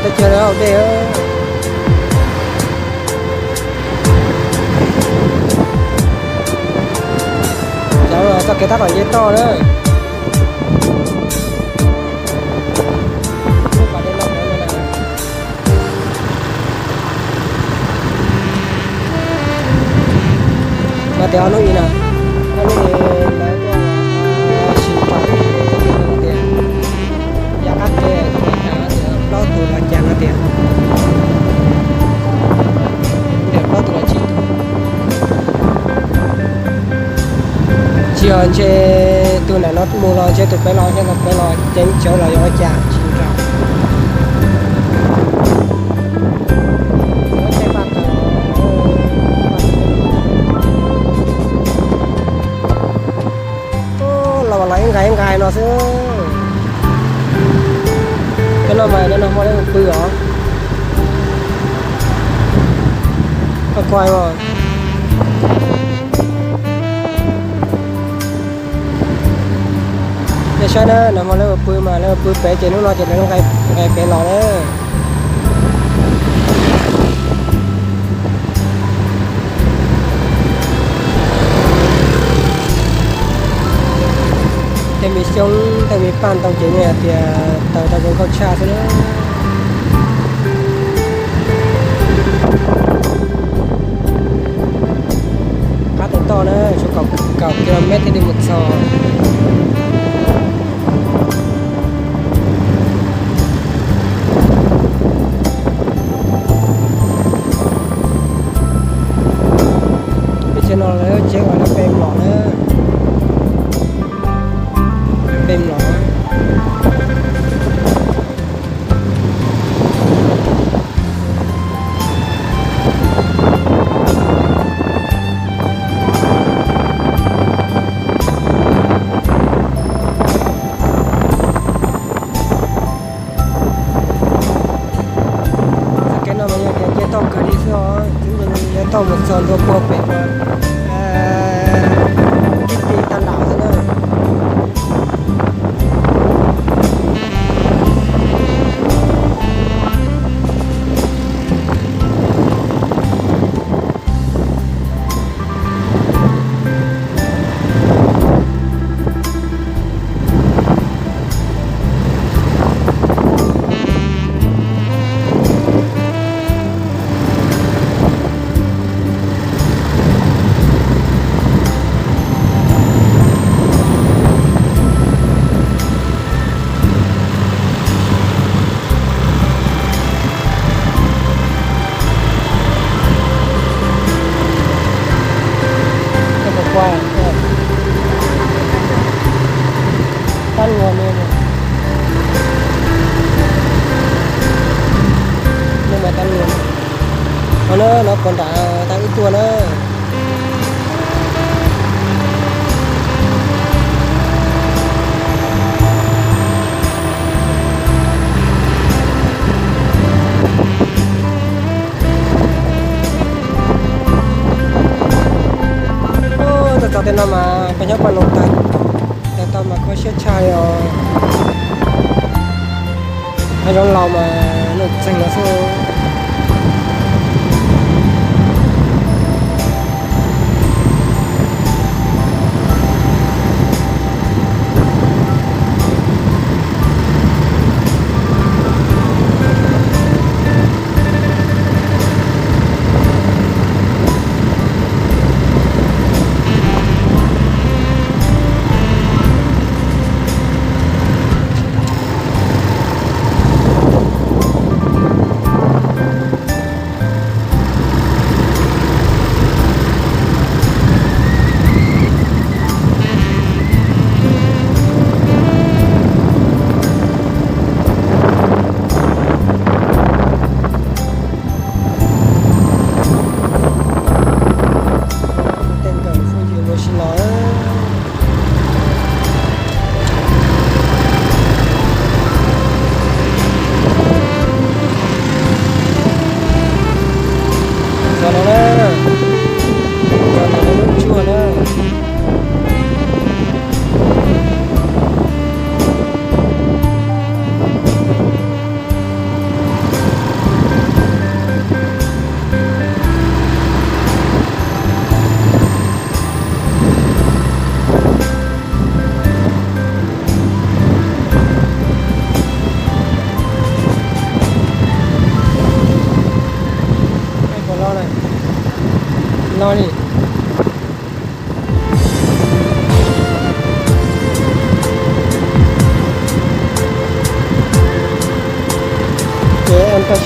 Teb chaws hauv dej. Cov txoj kev tab tom nce toj na. Mas tias ob hnub ib na, ob hnub ib lawv tuaj sim nrog tias yav qab ke tias plaub tus los cas no tias, tias plaub tus los tsib tus. Tsis yog ntshe tus nram no mus los ntshe tus pem los, ntshe tus pem los ceev tsawv los yog ua cas tsis nrog. Los los ib nqaij ib nqaij no xwb. Cov no mas cov no hmo lawv ua pw os. Koj koj os. Nej saib na, nag hmo lawv ua pw mas lawv ua pw pem ces hnub no ces lawv nqaij pem los na. Tej me xyoob tej me paj ntoo ces nej hais tias tawg tau zoo nkauj tshaj xwb na. Qab tes toj na, tshuav kaum kilomev thiaj li mus txog. Teb chaws no lawv tsev uas lawv pe mlom na, pe mlom. Txoj kev no mas yog tias nce toj kawg li xwb os, twb yuav tau mus txog ntua puag pem ua ib ti tag nram xwb na. Tab luag ne, nej mas tab luag. No na, no puag nram tau wb tuaj na. Txog txog tej no mas peb nyob paj loos tag, tag tau mas kho siab tshaj li os. Nyob zoo laus mas nuj txeeg no xwb.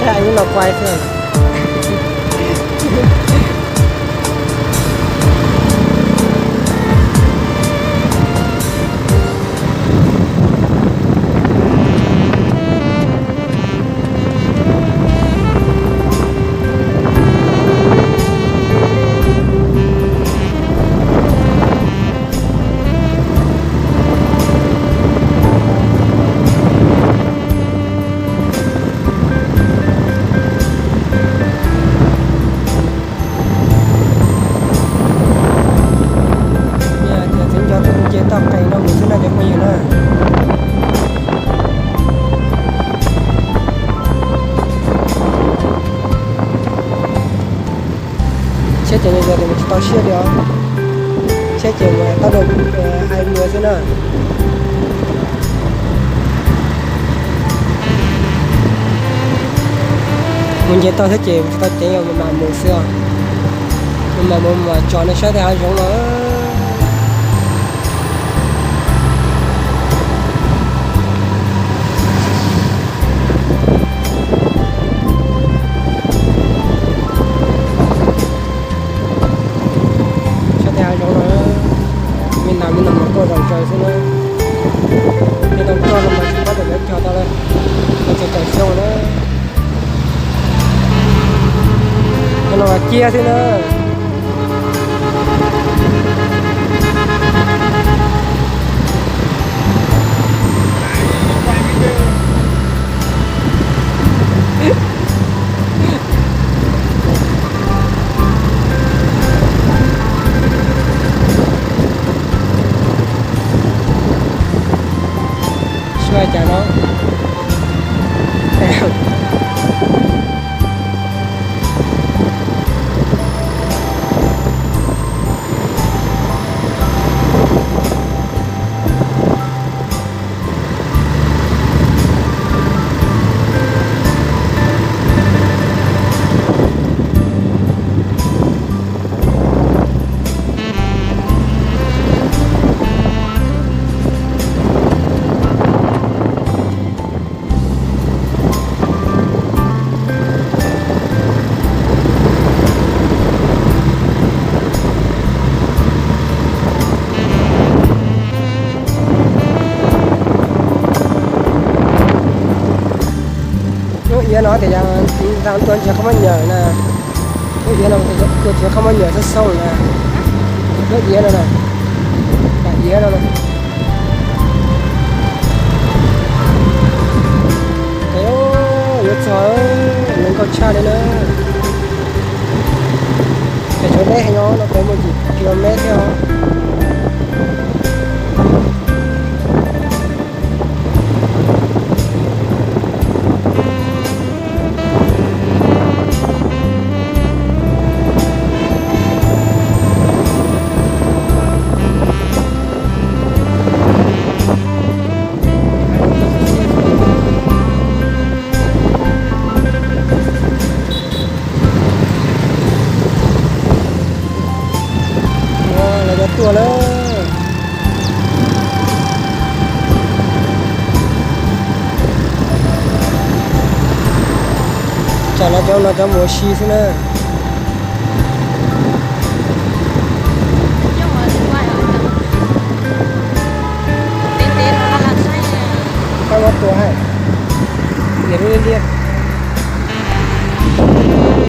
Ib no quay xwb. Tias txiv nco tus mus ces toj qees no mus xwb no cov phooj ywg na. Siab ces yog tias mus tsis tau siab li os. Siab ces mus tau rau ai mus xwb na. Mus nce toj thiab ces mus tsis tau ceev, mus mas mus xwb os. Mus mas mus mas tsom nej saib tej hav zoov no. Saib tej hav zoov no, me nas me noog mas quaj zom zaws xwb na. Tej tau roj no mas tsis pab tawm lawv cog tau lawm, tau txog caum xyoo na. Cov no mas ciab xwb na. Sua cas no. Lub iav no tias yog tiv ntxaa tuaj ntsia khaub mab nyawm na. Lub iav no tias tuaj ntsia khaub mab nyawm xoob xoob na. Lub iav no na, daim iav no na. Ces yuav txog, zoo nkauj tshaj li na. Ces tshuav deb heev no, no peb mus yim kilomev thiab os. Lawv yuav tuaj lawm. Tsam no cov no cov mus ua si xwb na. Kab mob tua hais, niam lub liab.